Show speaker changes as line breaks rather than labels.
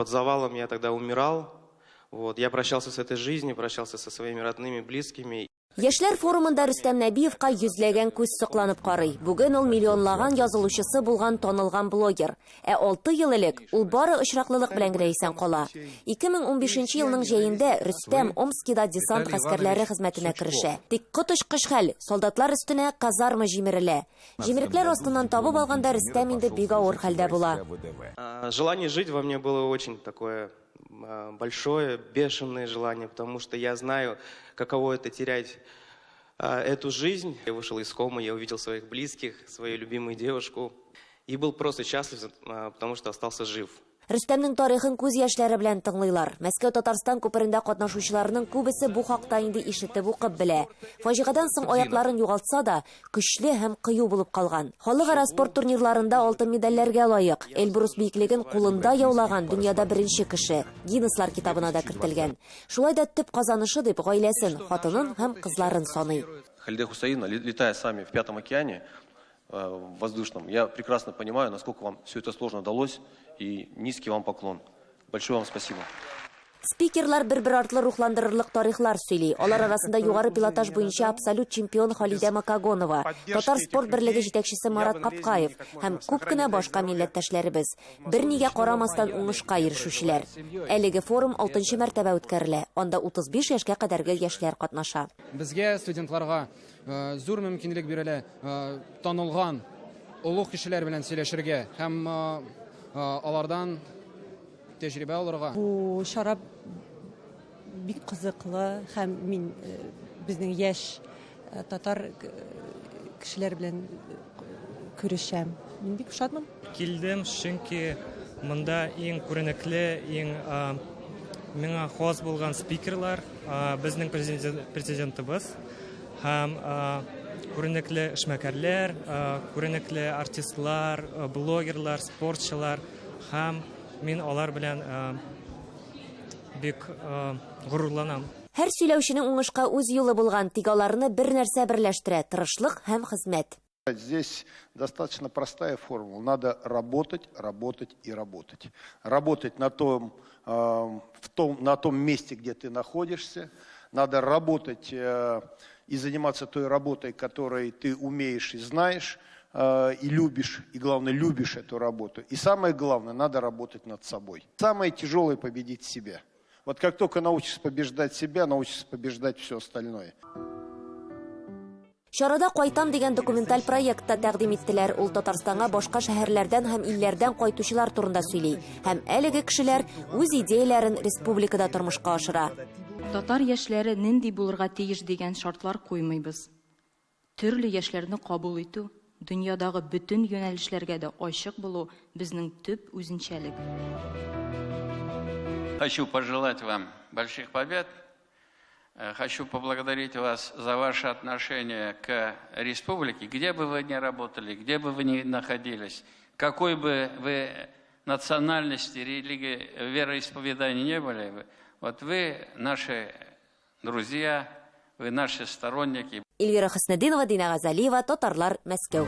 Под завалом я тогда умирал. Вот. Я прощался с этой жизнью, прощался со своими родными, близкими.
Яшьләр форумында Рөстәм Нәбиевка йөзләгән күз сокланып карый. Бүген ул миллионлаган язылучысы булган танылган блогер. Ә 6 ел элек ул бары очраклылык белән генә исән кала. 2015 елның җәендә Рөстәм Омскида десант гаскәрләре хезмәтенә керешә. Тик коточкыч хәл, солдатлар өстенә казарма җимерелә. Җимерекләр астыннан табып алганда Рөстәм инде бик авыр хәлдә була.
Желание жить во мне было очень такое большое, бешеное желание, потому что я знаю, каково это терять эту жизнь. Я вышел из комы, я увидел своих близких, свою любимую девушку и был просто счастлив, потому что остался жив.
Рөстәмнең тарихын күз яшьләре белән тыңлыйлар. Мәскәү-Татарстан күперендә катнашучыларның күбесе бу хакта инде ишетеп укып белә. Фаҗигадан соң аякларын югалтса да, көчле һәм кыю булып калган. Халыкара спорт турнирларында алтын медальләргә лаек. Эльбрус биеклеген кулында яулаган дөньяда беренче кеше. Гиннеслар китабына да кертелгән. Шулай да төп казанышы дип гаиләсен, хатынын һәм кызларын саный.
Халиде Хусаиновна, летая с вами в Пятом океане, в воздушном, я прекрасно понимаю, насколько вам все это сложно далось, и низкий вам поклон. Большое вам спасибо.
Спикерлар бер-бер артлы рухландырырлык тарихлар сөйли. Алар арасында югары пилотаж буенча абсолют чемпион Халидә Макагонова, Татар спорт берлеге җитәкчесе Марат Капкаев һәм күп кенә башка милләттәшләребез. Бернигә карамастан уңышка ирешүчеләр. Әлеге форум алтынчы мәртәбә үткәрелә. Анда 35 яшькә кадәрге яшьләр катнаша.
Безгә, студентларга, зур мөмкинлек бирелә танылган олуг кешеләр белән сөйләшергә һәм алардан тәҗрибә алырга.
Бу чара бик кызыклы һәм мин безнең яшь татар кешеләр белән күрешәм. Мин бик шатмын.
Килдем, чөнки монда иң күренекле, иң миңа хас булган спикерлар, безнең президентыбыз һәм күренекле эшмәкәрләр, күренекле артистлар, блогерлар, спортчылар һәм мин алар белән бик горурланам.
Һәр сөйләүченең уңышка үз юлы булган, тик аларны бер нәрсә берләштерә, тырышлык һәм хезмәт.
Здесь достаточно простая формула. Надо работать, работать и работать. Работать на том месте, где ты находишься. Надо работать и заниматься той работой, которой ты умеешь и знаешь, и любишь, и главное, любишь эту работу. И самое главное, надо работать над собой. Самое тяжелое победить себя. Вот как только научишься побеждать себя, научишься побеждать все остальное.
Чарада «Кайтам» дигән документаль проект та тәкъдим иттеләр. Ул Татарстанга башка шәһәрләрдән һәм илләрдән кайтучылар турында сөйли. Һәм әлеге кешеләр үз идеяләрен республикада тормышка ашыра.
Татар яшьләре нинди булырга тиеш дигән шартлар куймыйбыз. Төрле яшьләрне кабул итү, дөньядагы бөтен юнәлешләргә дә ачык булу безнең төп үзенчәлек.
Хочу пожелать вам больших побед. Хочу поблагодарить вас за ваше отношение к республике, где бы вы ни работали, где бы вы ни находились, какой бы вы национальности, религии, вероисповедания не были, вот вы наши друзья, вы наши сторонники.
Эльвира Хөснетдинова, Дина Газалиева, Татарлар, Мәскәү.